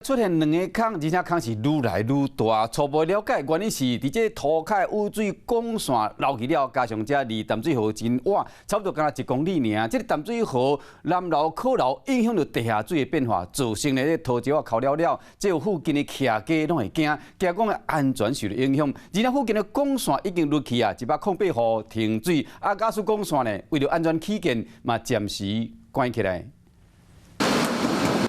出現兩个空，而且空是愈來愈大。初步了解，原因是佇這塗跤雨水管線漏去了，加上這離淡水河真遠，差不多干焦一公里爾。這个淡水河南流可流，影響著地下水的變化，造成咧土石啊摳了了，這附近的徛家攏會驚，驚講安全受著影響。而且附近的管線已經落去啊，108號停水，啊，瓦斯管線呢，為著安全起見，嘛暫時關起來。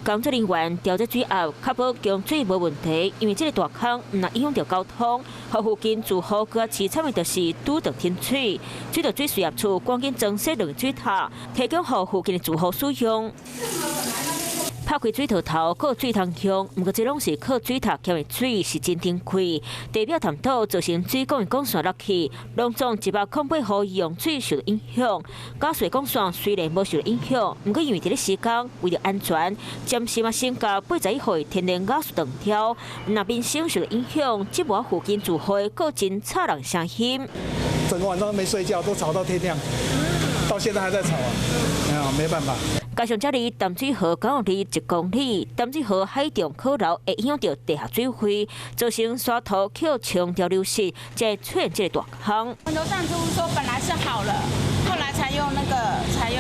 工作人員調節水壓，確保供水無問題。因為這个大空毋但影響著交通，予附近住戶閣較淒慘的就是拄著停水。水道水事業處趕緊裝設兩个水塔，提供予附近的住戶使用。拍開水槽頭，閣有水通用，毋過這攏是靠水塔牽的水，是真珍貴。地表探討造成水管的管線落去，攏總108號用水受著影響。瓦斯管線雖然無受著影響，毋過因為佇咧施工，為著安全，暫時嘛先共81號的天然瓦斯斷掉。若民生受著影響，這無附近住戶閣真吵人聲音。整個晚上都沒睡覺，都吵到天亮，到現在還在吵啊，沒有沒辦法。加上這離淡水河九里1公里，淡水河海中可流會影響著地下水位，造成沙土去沖掉流失，才出現這个大空。樓上住戶說本來是好了，後來才用那個，才又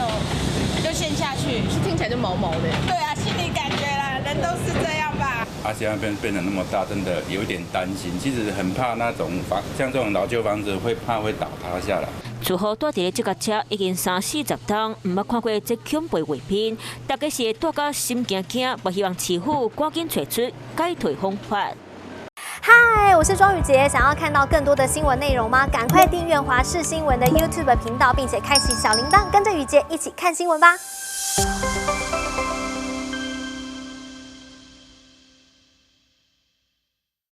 又陷下去，聽起來就毛毛的。對啊，心裡感覺啦，人都是這樣吧。啊，現在變得那麼大，真的有點擔心。其實很怕那種房，像這種老舊房子會怕會倒塌下來。住戶蹛佇咧這个遮已經三四十冬，毋捌看過這恐怖畫面，大家是會蹛甲心驚驚，嘛希望市府趕緊揣出解套方法。嗨，我是莊宇傑，想要看到更多的新聞內容嗎？趕快訂閱華視新聞的 YouTube 頻道，並且開啟小鈴鐺，跟着宇傑一起看新聞吧。